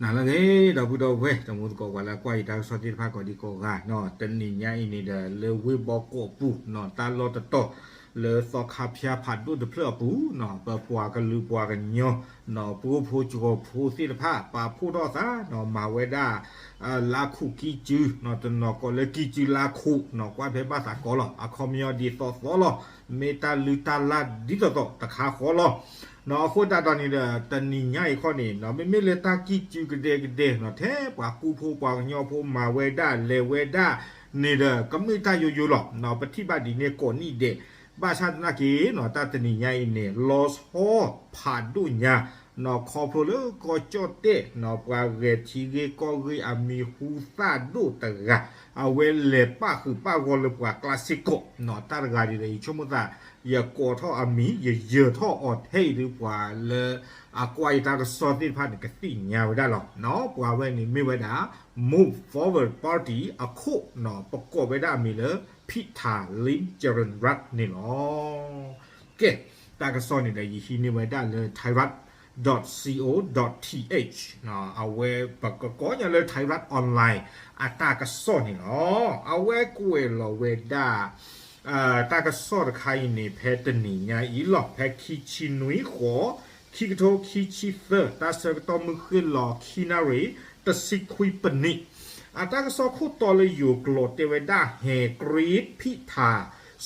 နၤလၢအဂ့ၤ ဒီပုၢ်ဒီဝဲၢ် တံၤသကိးပှၤလၢကွၢ်ယတၢ်ကစီၣ်သ့ၣ်တဖၣ်ကိးဒံကိးဂၤနီၤ, တနံၤညါအံၤန့ၣ်ဒီး လၢဝ့ၢ်ဘီကီးပူၤနီၤ တၢ်လီၢ်တတီၤလၢသီခါဖၠါဖးဒိၣ်တဖျၢၣ်အပူၤနီၤ, ပပှၤကလုာ်ပှၤကညီနီၤ ပှိၢ်ဖိစှီၤဖိသ့ၣ်တဖၣ် ပာ်ဖှိၣ်ထီၣ်သးနီၤ မၤဝဲဒၣ် လါခိၣ်ကံစုနီၤ, တနီၤကိးလၢကံစုလါခိၣ်နီၤ, ကွၢ်ဖဲဘၣ်သးကီးလီၤ, အခီပညီဒ်သိးသိးလီၤ, မ့ၢ်တၢ်လုၢ်တၢ်လၢ်ဒ်သိးသိးတခါဃီလီၤ. နီၤ အဃိသတးဒီးန့ၣ်ဒီး တနံၤညါအံၤခီန့ၣ်နီၤ မ့မ့ၢ်လၢတၢ်ကံစုကဒဲကဒဲနီၤ ထဲပှၤကူဖိပှၤကညီဖိမၤဝဲဒၣ်လဲၤဝဲဒၣ်န့ၣ်ဒီး ကမ့ၢ်တၢ်ယိယိလီၤနီၤ, ပထံၣ်ဘၣ်ဒ်န့ၣ်ကိးနံၣ်ဒဲး, ဘၣ်ဆၣ်သနာ်က့နီၤ တၢ်တနံၤညါအံၤန့ၣ် လီၤဆီဖးဒိၣ်ညါနီၤ, ခီဖျိလၢကီၢ်ကၠီၣ်တဲၣ်နီၤ ပှၤဂဲၤထံဂ့ၢ်ကီၢ်ဂ့ၢ်အမံၤဟူသၣ်ဒိၣ်တဂၤ အဝဲလဲၤပာ်ဃုာ်ပာ်ဂီၤလၢပှၤကျါစ့ၢ်ကီးနီၤ, တၢ်တဂၤဒ်ဒီး ယဆိကမိၣ်သး ယကိးထီၣ်အမံၤ ယယၢၤထီၣ်အီၤထဲအံၤဒ် ပှၤလၢအကွၢ်ယတၢ်ကစီၣ်သ့ၣ်တဖၣ်န့ၣ် ကသ့ၣ်ညါဝဲဒၣ်လီၤ. ပှၤဝဲန့ၣ်မ့ၢ်ဝဲဒၣ် Move Forward Party အခိၣ်နီၤ, ပကိးဝဲဒၣ်အမံၤလၢ ဖံးထး လံကရၣ်ရၣ်န့ၣ်လီၤ. ကဲ တၢ်ကစီၣ်န့ၣ်ဒီး ယဟံးန့ၢ်ဝဲဒၣ်လၢ thairath dot co dot th အဝဲပကကိးညါလၢ Thairath Online အတၢ်ကစီၣ်န့ၣ်လီၤ. အဝဲကွဲးလီၤဝဲဒၣ် တၢ်ကစီၣ်တခါအံၤန့ၣ် ဖဲတနံၤညါအံၤလီၤ, ဖဲခံဆံနွံဃိး ခံကထိခံဆံသၢ တၢ်ဆၢကတီၢ်မုၢ်ဃ့ၢ်လီၤခံနၣ်ရံၣ် တဆံခွံပနံး, အတၢ်ကစီၣ်ခိၣ်တီလၢယိၤကျိာ်တဲဝဲဒၣ် แห่กรี๊ดพิธา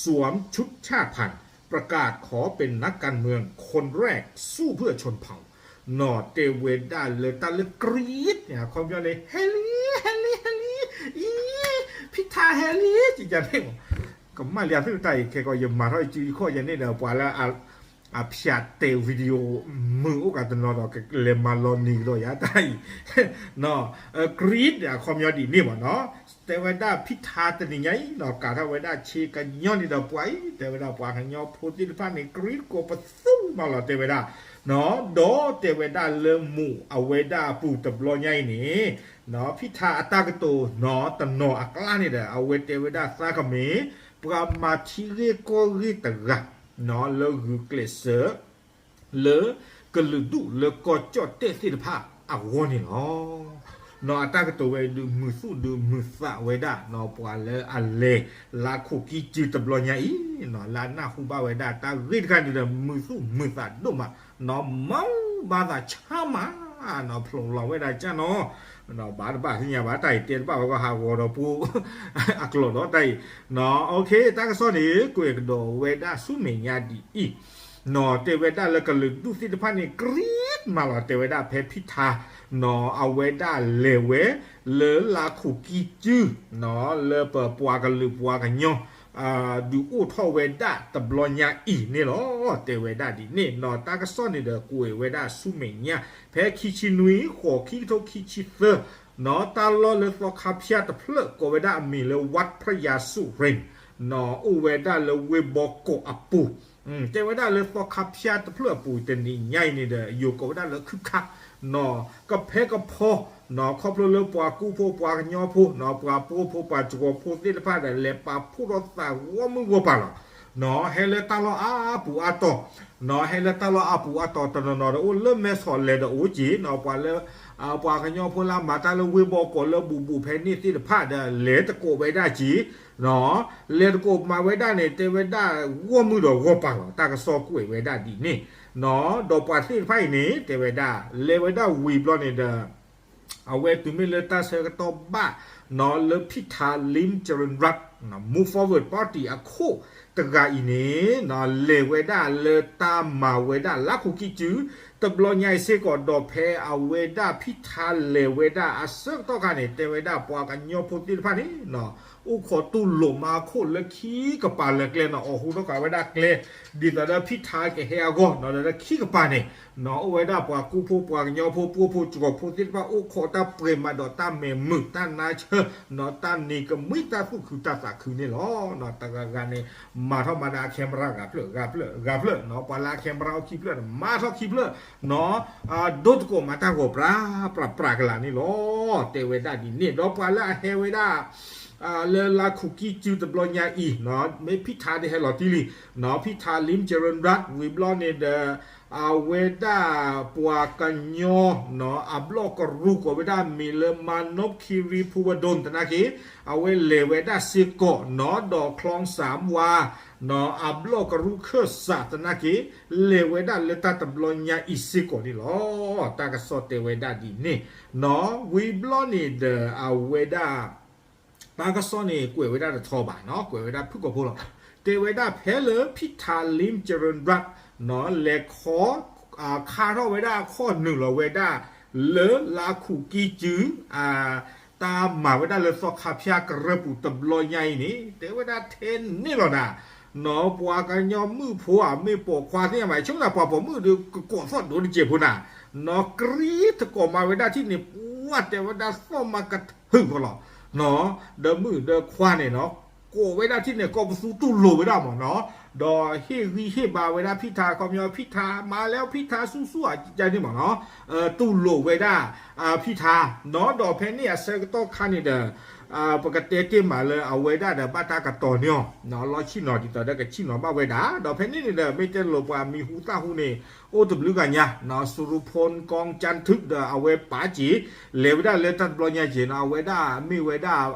สวมชุดชาติพันธุ์ ประกาศขอเป็นนักการเมืองคนแรกสู้เพื่อชนเผ่า နီၤ တဲဝဲဒၣ်လၢတၢ်လၢ กรี๊ด န့ၣ် အခီပညီန့ၣ် ဟဲလံ ဟဲလံ ဟဲလံ အံၤ ဖံးထးဟဲလံ ကယၤန့ၣ်မး, ကမၣ်လံသုတၢ်အံၤ ခဲကီးယမၤထီၣ်ယစုယခီၣ်ယၤန့ၣ်ဒီး ပှၤလၢ အဖၠးတဲာ် video မုာ်အိၣ်ကးတနီၤဒီး ကလဲၤမၤလီၤနံၤကဒီးယၤ တၢ်အံၤ နီၤ กรี๊ด အခီပညီဒ်န့ၣ်မးနီၤ, တဲဝဲဒၣ်ဖံးထးတနံၤညါအံၤနီၤ ကးထီၣ်ဝဲဒၣ်ဆ့ကညီန့ၣ်ဒီး ပှၤအံၤ တဲဝဲဒၣ်ပှၤကညီဖိသ့ၣ်တဖၣ်န့ၣ် กรี๊ดကိးပသူမးလီၤ တဲဝဲဒၣ် နီၤ ဒီးတဲဝဲဒၣ်လၢမူးအဝဲဒၣ်အပူၤတဘျီညါအံၤန့ၣ် နီၤ ဖံးထးအတၢ်ကတိၤနီၤ တနီၤအကျါန့ၣ်ဒီး အဝဲတဲဝဲဒၣ်သးကမ့ၢ် ပှၤမၤထံဂ့ၢ်ကီၢ်ဂ့ၢ်တဂၤ နီၤ လၢဂုာ်ကျဲးစၢး လၢကလုာ်ဒူၣ်လၢကီၢ်ကၠီၣ်တဲၣ်သ့ၣ်တဖၣ်အဂီၢ်န့ၣ်လီၤ. နီၤ အတၢ်ကတိၤဝဲဒုးမုာ်သူၣ်ဒုးမုာ်သးဝဲဒၣ် နီၤ ပှၤလၢအလဲၤလါခိၣ်ကံစုတဘျီညါအံၤ နီၤ လၢအနၢ်ဟူဘၣ်ဝဲဒၣ်တၢ်ဂ့ၢ်တခါန့ၣ်ဒီး မုာ်သူၣ်မုာ်သးဒိၣ်မး နီၤ မၤဘၣ်သးဆါမး နီၤ ဖျိးလီၤဝဲဒၣ်ကၢ်နီၤ ဘၣ်တဘၣ်သ့ၣ်ညါဘၣ် တၢ်အံၤတဲတဘၣ်ဝဲကီၢ်ဟးဂီၤဒီးပူ အကျိာ်ဒီးတၢ်အံၤ နီၤ တၢ်ကစီၣ်န့ၣ် ကွဲးကဒီးဝဲဒၣ်ဆူမဲာ်ညါဒ်အံၤ နီၤ တဲဝဲဒၣ်လၢကလုာ်ဒူၣ်သ့ၣ်တဖၣ်န့ၣ် กรี๊ดမးလီၤ တဲဝဲဒၣ်ဖဲဖံးထး နီၤ အဝဲဒၣ်လဲၤဝဲ လၢလါခိၣ်ကံစု နီၤ လၢပပှၤကလုာ်ပှၤကညီ ဒုးအိၣ်ထီၣ်ဝဲဒၣ်တဘျီညါအံၤန့ၣ်လီၤ တဲဝဲဒၣ်ဒ်န့ၣ် နီၤ တၢ်ကစီၣ်န့ၣ်ဒီးကွဲးဝဲဒၣ်ဆူမဲာ်ညါ ဖဲခံဆံနွံဃိး ခံကထိခံဆံသၢ နီၤ တၢ်လီၢ်လၢသီခါဖၠါတဖျၢၣ်ကိးဝဲဒၣ်အမံၤလၢ วัดพระยาสุรินทร์ နီၤ အိၣ်ဝဲဒၣ်လၢဝ့ၢ်ဘီကီးအပူၤ တဲဝဲဒၣ်လၢသီခါဖၠါတဖျၢၣ်အပူၤ တနံၤညါအံၤန့ၣ်ဒီး ယိၤကိးဝဲဒၣ်လၢခုၣ်ခး နီၤ ကဖဲကဖီ နီၤ ခီဖျိလၢပှၤကူဖိပှၤကညီဖိ နီၤ ပှၤပှိၢ်ဖိပှၤစှီၤဖိသ့ၣ်တဖၣ်ဒီး လဲၤပာ်ဖှိၣ်ထီၣ်သးဂီၢ်မုၢ်ဂီၢ်ပၤလီၤ နီၤ ဟဲလၢတၢ်လီၢ်အါပူၤအါတီၤ နီၤ ဟဲလၢတၢ်လီၢ်အါပူၤအါတီၤတနီၤနီၤဒီး အိၣ်လၢမဲဆီးလဲၤဒီးအိၣ်က့ၤ နီၤ ပှၤလၢ ပှၤကညီဖိလၢအမၤတၢ်လၢဝ့ၢ်ဘီကီးလၢဘူးဘူးဖဲန့ၣ်သ့ၣ်တဖၣ်ဒီး လဲၤတကိးဝဲဒၣ်က့ၤ နီၤ လဲၤတကိးမၤဝဲဒၣ်န့ၣ် တဲဝဲဒၣ်ဂီၢ်မုၢ်ဒီးဂီၢ်ပၤလီၤ တၢ်ကစီၣ်ကွဲးဝဲဒၣ်ဒ်န့ၣ် နီၤ ဒီးပှၤသ့ၣ်တဖၣ်အံၤန့ၣ် တဲဝဲဒၣ် လဲၤဝဲဒၣ်ဝံၤဘျီန့ၣ်ဒီး အဝဲတုၤမ့ၢ်လၢတၢ်ဆၢကတီၢ်ဘၣ် နီၤ လၢဖံးထး လံကရၣ်ရၣ် Move Forward Party အခိၣ်တဂၤအံၤန့ၣ် နီၤ လဲၤဝဲဒၣ်လၢတၢ်မၤဝဲဒၣ်လါခိၣ်ကံစု တဘျီညါအံၤစ့ၢ်ကီး ဒီးဖဲအဝဲဒၣ်ဖံးထးလဲၤဝဲဒၣ်အဆၢကတီၢ်ခါန့ၣ် တဲဝဲဒၣ်ပှၤကညီဖိသ့ၣ်တဖၣ်န့ၣ် နီၤ အိၣ်ခိးတူၢ်လိာ်မၤခိၣ်လၢခံကပၤလၢကျဲနီၤ အီၣ်ဟူထီၣ်ဃာ်ဝဲဒၣ်ကျဲ ဒ်သိးဒီးဖံးထးကဟဲအဂီၢ် နီၤ ဒီးလၢခံကပၤန့ၣ် နီၤ အိၣ်ဝဲဒၣ်ပှၤကူဖိပှၤကညီဖိ ပှိၢ်ဖိစှီၤဖိသ့ၣ်တဖၣ် အိၣ်ခိးတၢ်ပှဲၤမးဒီးတၢ်မဲာ်မုာ် တၢ်နါဆၢ နီၤ တၢ်နံၤကမှံ တၢ်သူၣ်ခုတၢ်သးခုန့ၣ်လီၤ. နီၤ တဂၤဂၤန့ၣ် မၤထီၣ်မၤဒၣ် camera ဂၤဖျၢၣ် ဂၤဖျၢၣ် ဂၤဖျၢၣ် နီၤ ပှၤလၢအ camera အိၣ်ခံဖျၢၣ်န့ၣ် မၤထီၣ်ခံဖျၢၣ် နီၤ ဒိတကိးမၤတၢ်ဂီၤပြးပြးပြးကလာ်န့ၣ်လီၤ. တဲဝဲဒၣ်ဒ်န့ၣ် ဒီးပှၤလၢအဟဲဝဲဒၣ် လၢလါခိၣ်ကံစုတဘျီညါအံၤ နီၤ မ့ၢ်ဖံးထးတဟဲလီၤတံၢ်လံ နီၤ ဖံးထး လံကရၣ်ရၣ် ဝံၤဘျီန့ၣ်ဒီး အဝဲဒၣ်ပှၤကညီနီၤ အဘျီၣ်ကရူၢ်ကိးဝဲဒၣ်မံၤလၢ Manop Kiri Phuwdon သနာ်က့ အဝဲလဲၤဝဲဒၣ်စ့ၢ်ကီးနီၤ ဒီး Khlong Sam Wa နီၤ အဘျီၣ်ကရူၢ်ခၢၣ်စးသနာ်က့ လဲၤဝဲဒၣ်လၢတၢ်တဘျီညါအံၤစ့ၢ်ကီးန့ၣ်လီၤ. တၢ်ကစီၣ်တဲဝဲဒၣ်ဒ်န့ၣ်နီၤ ဝံၤဘျီန့ၣ်ဒီးအဝဲဒၣ် တၢ်ကစီၣ်န့ၣ် ကွဲးဝဲဒၣ်တထီဘၣ်နီၤ ကွဲးဝဲဒၣ်ဖုၣ်ကိာ်ဖိလီၤ. တဲဝဲဒၣ်ဖဲလၢဖံထါ Lim Charan Rat နီၤ လဲၤခီ ခါထီၣ်ဝဲဒၣ်ခီၣ်နုာ်လီၤဝဲဒၣ် လၢလါခူးကံၢ်စု တၢ်မၤဝဲဒၣ်လၢသီခါဖၠၣ်ကရၢၢ်ပူၤတဘျီညါအံၤန့ၣ် တဲဝဲဒၣ်ထဲန့ၣ်လီၤနၤ နီၤ ပှၤကညီမုၣ်ဖိဧါ မ့ၢ်ပိာ်ခွါသ့ၣ်ညါဘၣ် ဆိကမိၣ်ပှၤပိာ်မုၣ်ဒီးကကိးသီၣ်ဒိတစဲးဖိနၤ နီၤ ကြံတကိးမၤဝဲဒၣ်ထံၣ်န့ၣ် ပှၤတဲဝဲဒၣ်သီၣ်မးကထုးဃီလီၤ နီၤ ဒီးမုၣ်ဒီးခွါန့ၣ်နီၤ ကိးဝဲဒၣ်ထံၣ်န့ၣ် ကိးပသူတူၢ်လိာ်ဝဲဒၣ်မးနီၤ ဒီးဟ့ၣ်ဂံၢ်ဟ့ၣ်ဘါဝဲဒၣ်ဖံထါ ခီပညီ ဖံထါ မၤလဲၣ်ဖံထါဆူၣ်ဆူၣ်အကန့ၣ်မးနီၤ တူၢ်လိာ်ဝဲဒၣ် ဖံထါ နီၤ ဒီးဖဲန့ၣ်အဆၢကတီၢ်ခါန့ၣ်ဒီး ပကတဲတ့ၢ်မးလၢအဝဲဒၣ်ဒီးဘၣ်တၢ်ကတီၤန့ၣ်အီၤ လီၢ်ဆ့ၣ်နီၤဒ်သိးဒီးကဆ့ၣ်နီၤဘၣ်ဝဲဒၣ် ဒီးဖဲန့ၣ်န့ၣ်ဒီး မ့ၢ်တဲလိာ်ပှၤမံၤဟူသၣ်ဟူန့ၣ် အိၣ်တဘျုးဂၤညါ နီၤ စူရူဖိ ကီၢ်ကၠၢၣ်ထုး ဒီးအဝဲပာ်စ့ၤ လဲၤဝဲဒၣ်လၢတၢ်တဘျီညါက့ၤနီၤ အဝဲဒၣ်မ့ၢ်ဝဲဒၣ်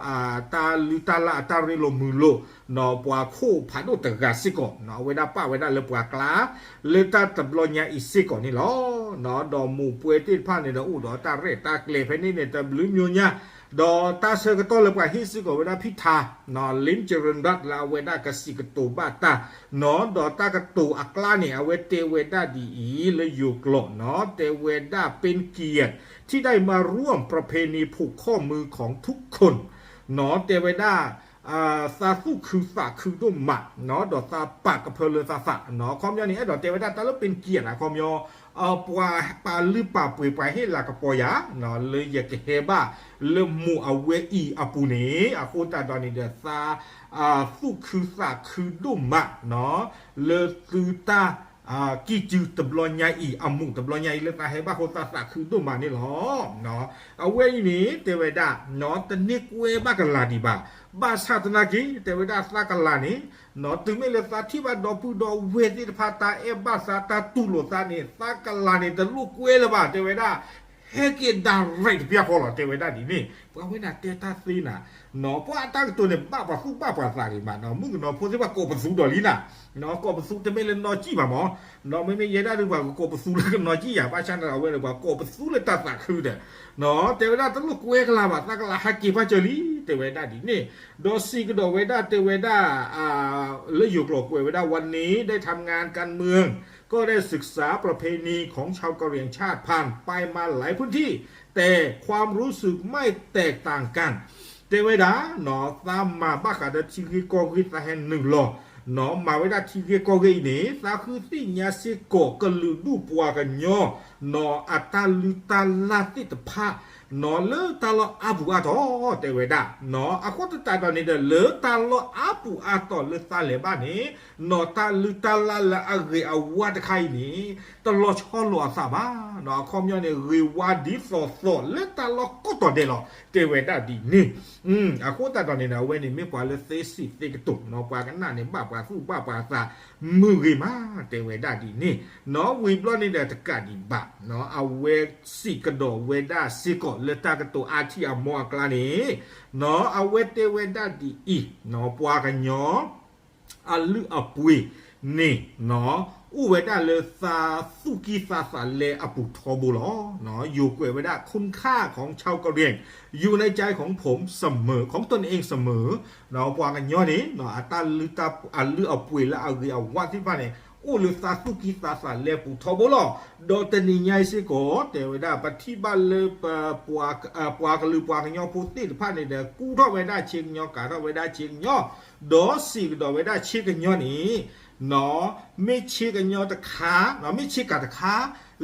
တၢ်လုၢ်တၢ်လၢ်အတၢ်ရ့လိာ်မုာ်လိာ် နီၤ ပှၤခိၣ်ဖးဒိၣ်တဂၤစ့ၢ်ကီး နီၤ အဝဲဒၣ်ပာ်ဝဲဒၣ်လၢပှၤကျါ လၢတၢ်တဘျီညါအံၤစ့ၢ်ကီးန့ၣ်လီၤ. နီၤ ဒီးမိၢ်ပှဲၤသ့ၣ်တဖၣ်န့ၣ်ဒီးအိၣ်ဒီးတၢ်ရဲၣ်တၢ်ကျဲၤဖဲန့ၣ်န့ၣ် တဘျုးမံၤညါ ဒီးတၢ်ဆၢကတီၢ်လၢပှၤဟ့ၣ်စ့ၢ်ကီးဝဲဒၣ်ဖံထါ နီၤ Lim Charan Rat လၢအဝဲဒၣ်ကစံးကတိၤဘၣ်တၢ် နီၤ ဒီးတၢ်ကတိၤအကျါန့ၣ် အဝဲတဲဝဲဒၣ်ဒ်အံၤ လၢယိၤကျိာ်နီၤ တဲဝဲဒၣ် เป็นเกียรติ ที่ได้มาร่วมประเพณีผูกข้อมือของทุกคน နီၤ တဲဝဲဒၣ် သးသူၣ်ခုသးခုဒိၣ်မး နီၤ ဒီးသးပာ်ကဖၢလၢသးသး နီၤ အခီပညီန့ၣ် အဲၣ်ဒိးတဲဝဲဒၣ်တၢ်လၢ เป็นเกียรติ အခီပညီ ပှၤပာ်လုၢ်ပာ်ပှ့ၤပှၤဟ့ၣ်လၤကပီၤယၤ နီၤ လၢယကဟဲဘၣ်လၢမိၢ်အဝဲအံၤအပူၤန့ၣ် အဃိသတးဒီးန့ၣ်ဒီး သးသူၣ်ခုသးခုဒိၣ်မး နီၤ လၢသုတၢ် ကံၢ်စုတဘျီညါအံၤ အမူးတဘျီညါအံၤ လၢသးဟဲဘၣ်ဃိသးသးခုဒိၣ်မးန့ၣ်လီၤ. အဝဲအံၤန့ၣ် တဲဝဲဒၣ် နီၤ တန့ၢ်ကွဲဘၣ်ကလၤဒံးဘၣ်. ဘၣ်ဆၣ်သနာ်က့ တဲဝဲဒၣ်သးကလၤန့ၣ် နီၤ တုၤမ့ၢ်လၢသးထံၣ်ဘၣ်ဒီပုၢ်ဒီဝဲၢ်သ့ၣ်တဖၣ် တၢ်အဲၣ်ဘၣ်သး တၢ်တူၢ်လိာ်သးန့ၣ် သးကလၤန့ၣ် တလိၣ်ကွဲလၢၤဘၣ် တဲဝဲဒၣ် ဟဲက့ၤ direct တပျၢ်ဃီလီၤ တဲဝဲဒၣ်ဒ်န့ၣ် ပှၤဝဲဒၣ်တဲတၢ်သ့နၤ နီၤ ပှၤအတၢ်ကတိၤန့ၣ် ဘၣ်ပှၤသူၣ်ဘၣ်ပှၤသးဂ့ၤမး နီၤ မုၣ်ကနီၤဖိသ့ၣ်တဖၣ်ကိးပသူဒီးလံနၤ နီၤ ကိးပသူတမ့ၢ်လၢနီၢ်ကံၣ်ဘၣ်မး နီၤ မ့မ့ၢ်ယဲဒၣ်ဒုးပှၤကကိးပသူလၢကနီၢ်ကံၣ်ယၤ ဘၣ်ဆၣ်န့ၣ် အဝဲန့ၣ် ပှၤကိးပသူလၢတၢ်သးခုဒီး နီၤ တဲဝဲဒၣ်တလိၣ်ကွဲကလၤဘၣ် သးကလၤဟဲက့ၤဘၣ်စၢၤလံ တဲဝဲဒၣ်ဒ်န့ၣ် ဒီးစံးကဒီးဝဲဒၣ်တဲဝဲဒၣ် လၢယိၤကျိာ်ကွဲးဝဲဒၣ် วันนี้ได้ทำงานการเมือง ก็ได้ศึกษาประเพณีของชาวกะเหรี่ยงชาติผ่านไปมาหลายพื้นที่ แต่ความรู้สึกไม่แตกต่างกัน တဲဝဲဒၣ် နီၤ သးမၤဘၣ်ဃးဒီးထံဂ့ၢ်ကီၢ်ဂ့ၢ် သးဟဲနုာ်လီၤ နီၤ မၤဝဲဒၣ်ထံဂ့ၢ်ကီၢ်ဂ့ၢ်အံၤန့ၣ် သးဃုသ့ၣ်ညါစ့ၢ်ကီးကလုာ်ဒူၣ်ပှၤကညီ နီၤ အတၢ်လုၢ်တၢ်လၢ်သ့ၣ်တဖၣ် နီၤ လၢတၢ်လီၢ်အါပူၤအါတီၤ တဲဝဲဒၣ် နီၤ အဃိသတးဒီးန့ၣ်ဒီး လၢတၢ်လီၢ်အါပူၤအါတီၤလၢသးလဲၤဘၣ်န့ၣ် နီၤ တၢ်လုၢ်တၢ်လၢ်လၢအဂ့ၤအဝါတခါအံၤန့ၣ် တလီၤဆီလိာ်အသးဘၣ် နီၤ အခီပညီန့ၣ် ဂ့ၤဝါဒ်သိးသိးလၢတၢ်လီၢ်ကိးတီၤဒဲးလီၤ တဲဝဲဒၣ်ဒ်န့ၣ် အဃိသတးဒီးန့ၣ်ဒီး အဝဲန့ၣ်မ့ၢ်ပှၤလၢသ့စံးသ့ကတိၤ နီၤ ပှၤကနၣ်န့ၣ် ဘၣ်ပှၤသူၣ်ဘၣ်ပှၤသး မုာ်ဂ့ၤမး တဲဝဲဒၣ်ဒ်န့ၣ် နီၤ ဝံၤဘျီန့ၣ်ဒီးတကးဒံးဘၣ် နီၤ အဝဲစံးကဒီးဝဲဒၣ်စ့ၢ်ကီးလၢတၢ်ကတိၤအါထံအမီအကျါန့ၣ် နီၤ အဝဲတဲဝဲဒၣ်ဒ်အံၤ နီၤ ပှၤကညီ အလုၢ်အပှ့ၤန့ၣ် နီၤ အိၣ်ဝဲဒၣ်လၢသးသူၣ်ကံၢ်သးသးလဲအပူၤထီဘိလီၤ. နီၤ ယိၤကွဲးဝဲဒၣ် คุณค่าของชาวกะเหรี่ยงอยู่ในใจของผมเสมอ ของตนเองเสมอ နီၤ ပှၤကညီန့ၣ် နီၤ အတၢ်လုၢ်တၢ် အလုၢ်အပှ့ၤလၢအဂ့ၤအဝါသ့ၣ်တဖၣ်န့ၣ် အိၣ်လၢသးသူၣ်ကံၢ်သးသးလဲပူၤထီဘိလီၤ. ဒီးတနံၤညါအံၤစ့ၢ်ကီး တဲဝဲဒၣ် ပထံၣ်ဘၣ်လၢ ပှၤကလုာ်ပှၤကညီဖိသ့ၣ်တဖၣ်န့ၣ်ဒီး ကူထီၣ်ဝဲဒၣ်ဆ့ကညီ ကၤထီၣ်ဝဲဒၣ်ဆ့ကညီ ဒီးစံးကဒီးဝဲဒၣ်ဆ့ကညီန့ၣ် နီၤ မ့ၢ်ဆ့ကညီတခါ နီၤ မ့ၢ်ဆ့ကၤတခါ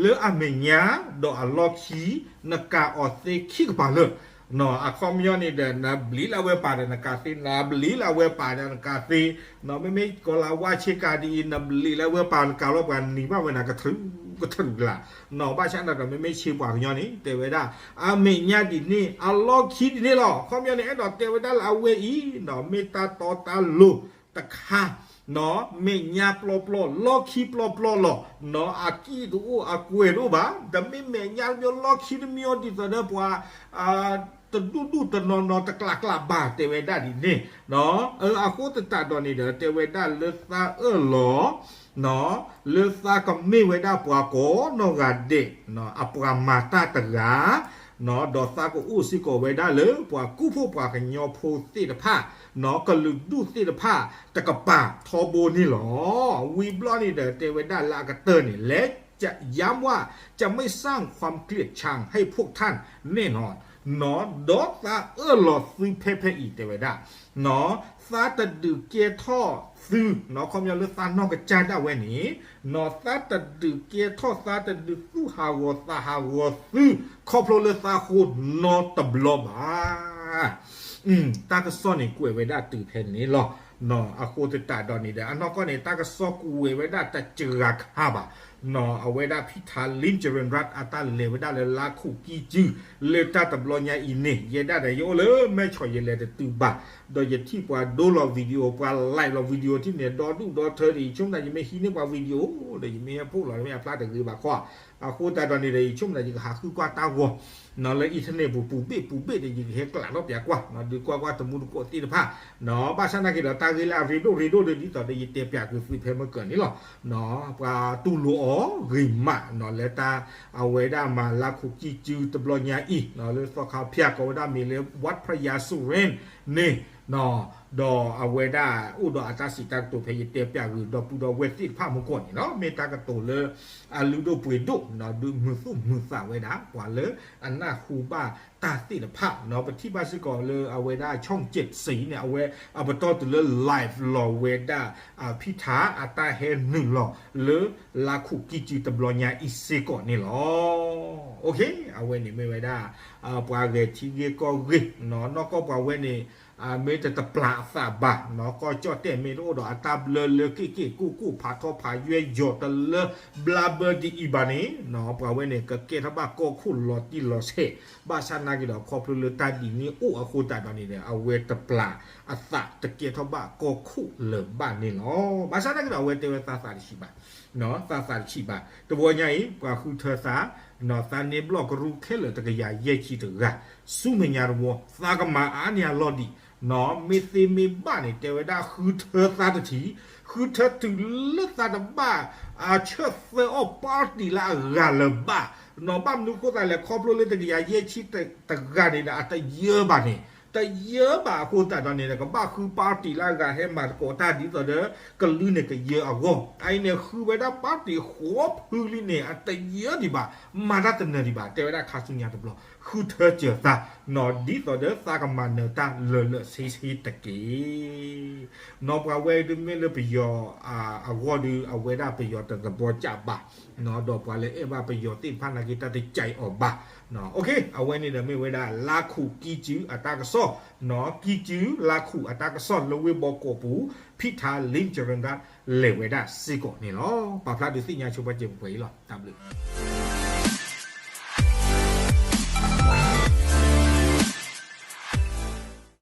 လၢအမဲာ်ညါ ဒီးအလီၢ်ခံ နကၤအီၤသ့ခံကပၤလၢာ် နီၤ အခီပညီန့ၣ်ဒီး နဘျံးလၢအဝဲပာ်ဒီးနကၤသ့ နဘျံးလၢအဝဲပာ်ဒီးနကၤသ့ နီၤ မ့မ့ၢ်ကီၤလၤဝါဆ့ကၤဒ်အံၤ နဘျံးလၢအဝဲပာ်နကၤလီၤပှၤနံၤဘၣ်ဝဲနၤကထြူးကထြူးလၢ် နီၤ ဘၣ်ဆၣ်န့ၣ်ဒီး မ့မ့ၢ်ဆ့ပှၤကညီန့ၣ် တဲဝဲဒၣ် အမဲာ်ညါဒ်န့ၣ် အလီၢ်ခံဒ်န့ၣ်လီၤ. အခီပညီန့ၣ် အဲၣ်ဒိးတဲဝဲဒၣ်လၢအဝဲအံၤ နီၤ မ့ၢ်တၢ်တီတၢ်လိၤတခါ နီၢ် မဲာ်ညါပျီပျီ လီၢ်ခံပျီပျီလီၤ. နီၢ် အကံၢ်တအိၣ် အကွဲၤတအိၣ်ဘၣ်. တမ့ၢ်မဲာ်ညါတမံၤ လီၢ်ခံတမံၤအီၤ ဒ်သိးဒီးပှၤ တဒူၣ်ဒူၣ်တနီၤနီၤ တကျးကျးဘၣ် တဲဝဲဒၣ်ဒ်န့ၣ်. နီၢ် အဃိသတးဒီးန့ၣ်ဒီး တဲဝဲဒၣ်လၢသးအၢၣ်လီၤ နီၢ် လၢသးကမ့ၢ်ဝဲဒၣ်ပှၤကိးနီၢ်ဂၤဒဲး နီၢ် အပှၤမၤတၢ်တဂၤ နီၢ် ဒီးသးကအိၣ်စ့ၢ်ကီးဝဲဒၣ်လၢပှၤကူၣ်ဖိပှၤကညီဖိသ့ၣ်တဖၣ် နီၢ် ကလုာ်ဒူၣ်သ့ၣ်တဖၣ် တကပၤထီဘိန့ၣ်လီၤ. ဝံၤဘျီန့ၣ်ဒီး တဲဝဲဒၣ်လၢအကတၢၢ်န့ၣ် และจะย้ำว่าจะไม่สร้างความเกลียดชังให้พวกท่านแน่นอน နီၢ် ဒီးသးအၢၣ်လီၤသုဖဲဖဲအံၤ တဲဝဲဒၣ် နီၢ် သးတဒုးကဲထီၣ်သု နီၢ် ခီပညီလၢသးနီၢ်ကစၢ်ဒၣ်ဝဲန့ၣ် နီၢ် သးတဒုးကဲထီၣ် သးတဒုးသူၣ်ဟးဂီၤသးဟးဂီၤသု ခီဖျိလၢသးဃိနီတဘျီဘၣ်. တၢ်ကစီၣ်န့ၣ်ကွဲးဝဲဒၣ်တုၤဖဲန့ၣ်လီၤ. နီၢ် အဃိသတးဒီးန့ၣ်ဒီး အနီၢ်ကီၢ်န့ၣ် တၢ်ကစီၣ်ကွဲးဝဲဒၣ်တစှၤခါဘၣ်. နီၢ် အဝဲဒၣ်ဖံထး လ့ကရၣ် အတၢ်လဲၤဝဲဒၣ်လၢလါခိၣ်ကံၢ်စု လၢတၢ်တဘျီညါအံၤန့ၣ် ယဲဒၣ်ဒီးယအိၣ်လၢမဲၢ်ဆီး ယလဲၤတတုၤဘၣ် ဒီးယထံၣ်ပှၤဒိလီၤ video ပှၤ live လီၤ video ထံၣ်န့ၣ် ဒီဒူၣ်ဒီထၢဒံး ယဆိကမိၣ်သး ယမ့ၢ်ဟံးန့ၢ်ပှၤ video ဒီးယမ့ၢ်ဟဲဖှိၣ်လီၤ မ့ၢ်အဖျါတဂ့ၤဘၣ်ခီ အဃိသတးဒီးန့ၣ်ဒီး ယဆိကမိၣ်သး ယကဟးဃုကွၢ်တၢ်ဂီၤ နီၢ် လၢ internet ပူၤ ပူၤဘ့ၣ်ပူၤဘ့ၣ်ဒီး ယကဟဲကျးထီၣ်ပၠးကွၢ် နီၢ် ဒုးကွၢ်ကွၢ်တမူတကိးသ့ၣ်တဖၣ် နီၢ် ဘၣ်ဆၣ်နာ်က့ဒီး တၢ်ဂ့ၢ်လၢအရ့ဒိၣ်ရ့ဒိၣ်ဒီး ဒ်သိးဒီး ယတဲပၠးကွံာ်သုဖဲမုၢ်ကၢၤန့ၣ်လီၤ. နီၢ် ပှၤတူၢ်လိာ်အီၤဂ့ၤမး နီၢ် လၢတၢ်အဝဲဒၣ်မၤလါခိၣ်ကံၢ်စုတဘျီညါအံၤ နီၢ် လၢသီခါဖၠၣ် ကိးဝဲဒၣ်မ့ၢ်လၢ วัดพระยาสุเรน န့ၣ် နီၢ် ဒီးအဝဲဒၣ်အိၣ်ဒီးအတၢ်စံးတၢ်ကတိၤဖဲ ယတဲပၠးဂုာ်ဒီပုၢ်ဒီဝဲၢ်သ့ၣ်တဖၣ်မူကီၢ်န့ၣ်လီၤ. မ့ၢ်တၢ်ကတိၤလၢ အလုၢ်ဒိၣ်ပှ့ၤဒိၣ် နီၢ် ဒုးမုာ်သူၣ်မုာ်သးဝဲဒၣ် ပှၤလၢအနၢ်ဟူဘၣ်တၢ်သ့ၣ်တဖၣ် နီၢ် ပထံၣ်ဘၣ်စ့ၢ်ကီးလၢအဝဲဒၣ် ช่องเจ็ดสี န့ၣ် အဝဲအပတီၢ်တုၤလၢ live လီၤဝဲဒၣ် ဖံထး အတၢ်ဟဲနုာ်လီၤလၢလါခိၣ်ကံၢ်စုတဘျီညါအံၤစ့ၢ်ကီးန့ၣ်လီၤ. အဝဲန့ၣ်မ့ၢ်ဝဲဒၣ် ပှၤဂဲၤထံဂ့ၢ်ကီၢ်ဂ့ၢ် နီၢ် နီၢ်ကီၢ်ပှၤဝဲန့ၣ် မ့ၢ်တတပျၢ်အသးဘၣ် နီၢ် ကီၢ်ကၠီၣ်တဲၣ် မ့ၢ်တအိၣ်ဒီးအတၢ်ဘျၢလၢက့ၣ်က့ၣ်ကိၣ်ကိၣ် ဖးထီဖးယွဲၢ် ယီၤတလၢဘျါဘၢဒ်အံၤဘၣ်န့ၣ် နီၢ် ပှၤဝဲန့ၣ် ကကဲထီၣ်ဘၣ်ကီၢ်ခိၣ်လီၤတံၢ်လီၤဆဲး ဘၣ်ဆၣ်နာ်က့ဒီး ခီဖျိလၢတၢ်ဒ်န့ၣ်အိၣ်အဃိသတးဒီးန့ၣ်ဒီး အဝဲတပျၢ်အသးတကဲထီၣ်ဘၣ်ကီၢ်ခိၣ်လၢၤဘၣ်န့ၣ်လီၤ. ဘၣ်ဆၣ်နာ်က့ဒီး အဝဲတဲဝဲသးသးတဆံးဘၣ် နီၢ် သးသးတဆံးဘၣ် တဘျီညါအံၤ ပှၤဃုထၢသး နီၢ် သးန့ၢ်ဘျီၣ်ကရူၢ်ခဲလၢာ်တကယၤယဲၢ်ဆံတဂၤ ဆူမဲာ်ညါတဝီ သးကမၤအါန့ၢ်အလီၢ်ဒံး နီၢ် မ့ၢ်သ့မ့ၢ်ဘၣ်န့ၣ် တဲဝဲဒၣ်ဃုထၢသးတထံး ဃုထၢတုၤလၢသးတဘၣ် ဆၢသၢအီၣ် party လၢအဂၤလၢၤဘၣ် နီၢ် ဘၣ်မနုၤဃိသတးလဲၣ် ခီဖျိလၢတကယၤယဲၢ်ဆံတဂၤန့ၣ်ဒီး အတယၢဘၣ်န့ၣ် တယၢဘၣ်အဃိသတးဒီးန့ၣ်ဒီး ကဘၣ်ဃု party လၢအဂၤဟဲမၤသကိးတၢ်ဒ်သိးဒီး ကလုၢ်န့ၣ်ကယၢအဂီၢ် အအံၤန့ၣ် ဃုဝဲဒၣ် party ဃိးဖုလံန့ၣ် အတယၢဒံးဘၣ် မၤတၢ်တနၢၤဒံးဘၣ် တဲဝဲဒၣ်ခါဆူညါတဘျီ ဃုထၢစၢၤသး နီၢ် ဒ်သိးဒီးသးကမၤနၢၤတၢ်လၢာ်လၢာ်ဆ့ဆ့တက့ၢ်. နီၢ် ပှၤဝဲဒုးမ့ၢ်လၢပယီၤအဂီၢ်ဒုး အဝဲဒၣ်ပယီၤတသဘီကၢ်ဘၣ် နီၢ် ဒီးပှၤလၢအဲၣ်ဘၣ်ပယီၤသ့ၣ်တဖၣ်နာ်က့ တၢ်တကဲအီၤဘၣ် အဝဲန့ၣ်ဒီးမ့ၢ်ဝဲဒၣ် လါခူးကံစုအတၢ်ကစီၣ် နီၢ် ကံစုလါခူးအတၢ်ကစီၣ်လၢဝ့ၢ်ဘီကီးပူၤ ဖံထါလ့ကရၢၢ် လဲၤဝဲဒၣ်စ့ၢ်ကီးန့ၣ်လီၤ. ပာ်ဖျါဒုးသ့ၣ်ညါဆိပာ်စၢၤပှဲၤအံၤလီၤ. တၢ်ဘျုး